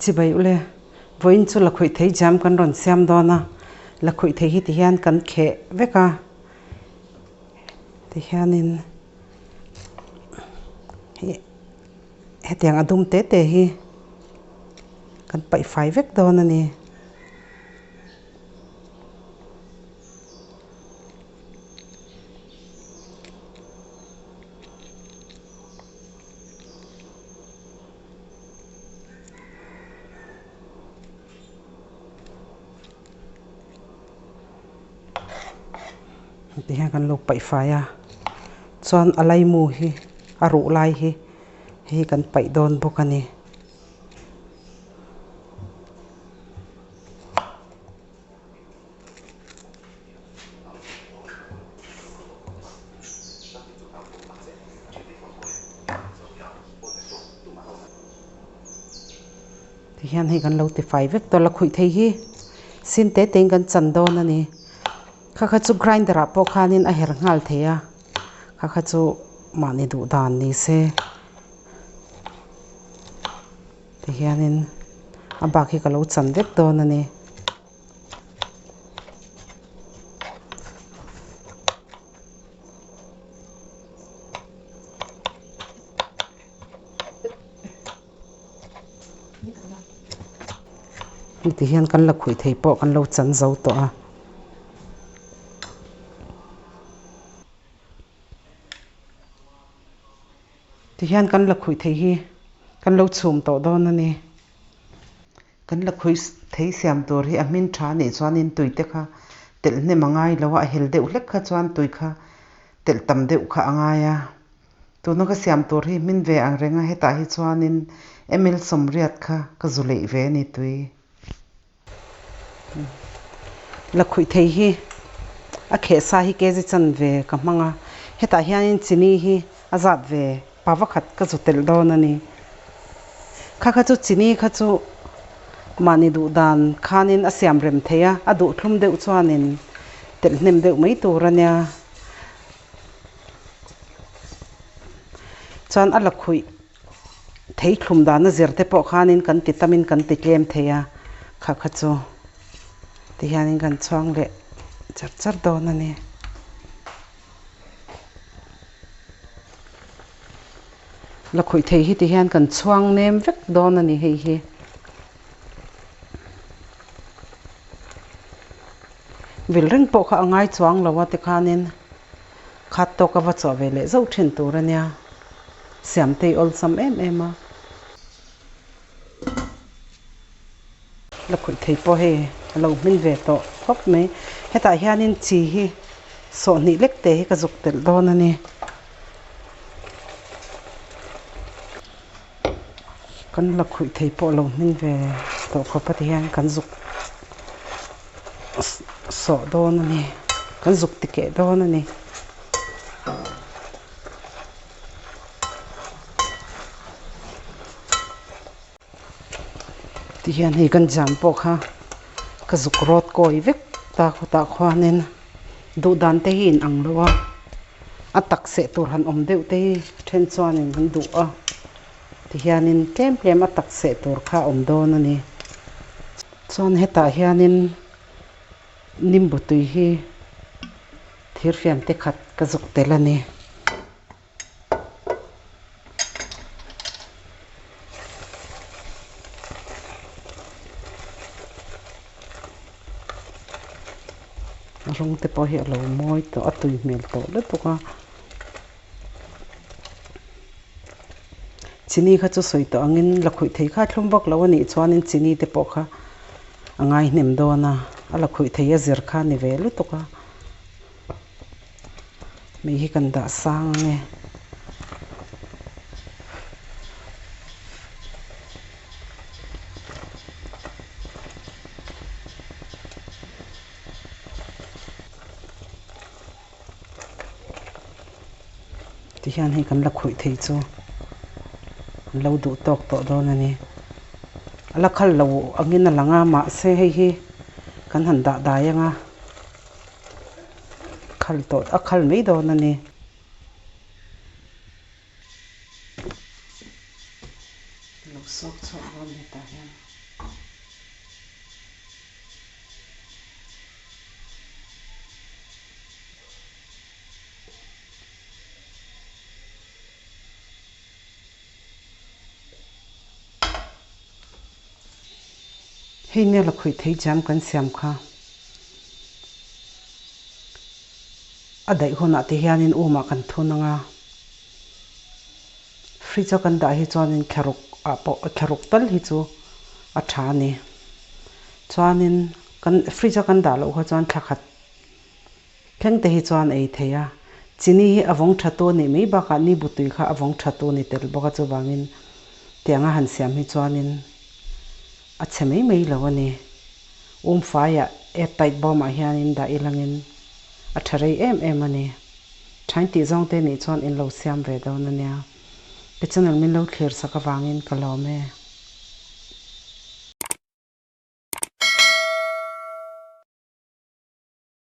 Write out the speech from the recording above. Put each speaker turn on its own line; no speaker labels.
Chibai ule, vawiin chu lakhuih thei jam kan rawn siam dawn a, lakhuih thei hi tihian kan kheh vek a, tihianin hetiang a dum te te hi kan paih fai vek dawn a ni. Ti hian kan lo paih fai a chuan a laimu hi a ruh lai hi hei hi kan paih dawn bawk a ni. Ti hian hei kan lo ti fai vek tawh lakhuih thei hi sin te te in kan chan dawn a ni kha kha chu grinder ah pawh khanin a her nghal thei a kha kha chu mahni duh dan ni se ti hianin a bak hi ka lo chan vek dawn a ni. Ti hian kan la khuih thei pawh kan lo chan zo tawh a. Ti hian kan la khuih thei hi kan lo chhum tawh dawn a ni. Kan la khuih thei siam tur hi a hmin tha anih chuanin tui te kha telh hnem a ngai lo a, a hel deuh hlek kha chuan tui kha telh tam deuh kha a ngai a. Tuna ka siam tur hi hmin ve ang reng a, hetah hi chuanin ml sawmriat kha ka zu leih ve a ni tui. La khuih thei hi a kheh sa hi kg chan ve ka hmang a, hetah hianin chini hi a zat ve pa vakhat ka zu telh dawn a ni. Kha kha chu chini kha chu mahni duh dan khanin a siam rem thei a, a duh thlum deuh chuanin telh hnem deuh mai tur a nia. Chuan a la khuih thei thlum dana zir te pawh khanin kan ti tamin kan ti tlem thei a, kha kha chu tihianin kan chhuang leh char char dawn a ni. La khuih thei hi tihian kan chhuang nem vek dawn a ni hei hi. Vil reng pawh kha a ngai chuang lo a tikhanin khat tawk a va chawh ve leh zauh thin tur a nia. Siamtei awlsam em em a. La khuih thei pawh hei a lo hmin ve tawh khawp mai. Hetah hianin chi hi sawhnih lek te hi ka zuk telh dawn a ni. Kan la khuih thei pawh lo hmin ve tawh khawp a ti hian kan zuk sawh dawn a ni kan zuk ti keh dawn a ni. Ti hian hei kan jam pawh kha ka zuk rawt kawi vek ta khawtah khuanin duh dan te hi in ang lo a a tak seh tur han awm deuh te hi then chuanin an duh a ti hianin tlem tlem a tak seh tur kha a awm dawn a ni chuan hetah hianin nimbu tui hi thirfian te khat ka zuk tel a ni. A rawng te pawh hi a lo mawi tawh a tui hmel tawh lutuk a chini kha chu sawi tawh angin la khuih thei kha thlum vak lo a nih chuanin chini te pawh kha a ngai hnem dawn a a la khuih thei a zir kha a ni ve lutuk a. Mei hi kan dah sang ang e. Tihian hei kan la khuih thei chu an lo duh tawk tawh dawn a ni. A la khal lo angin a lang a mahse hei hi kan han dah dai ang a. Khal tawh a khal mai dawn a ni. Lo sawk chhuak dawn hetah hian. Hei nia lakhuih thei jam kan siam kha. A daih hunah te hianin umah kan thun ang a, fridge a kan dah hi chuanin thlaruk ah pawh thlaruk tal hi chu a tha a ni. Chuanin kan fridge a kan dah loh kha chuan thla khat thleng te hi chuan ei thei a. Chini hi a vawng tha tu a nih mai bakah ni butui kha a vawng tha tu a ni tel bawk a chuvangin tianga han siam hi chuanin a chhe mai mai lo a ni. Umfaiah air tight bawmah hianin dah ilangin a tha rei em em a ni. Thain tih zawng te nih chuan in lo siam ve dawn a nia. Ka channel min lo thlir sak avangin ka lawm e.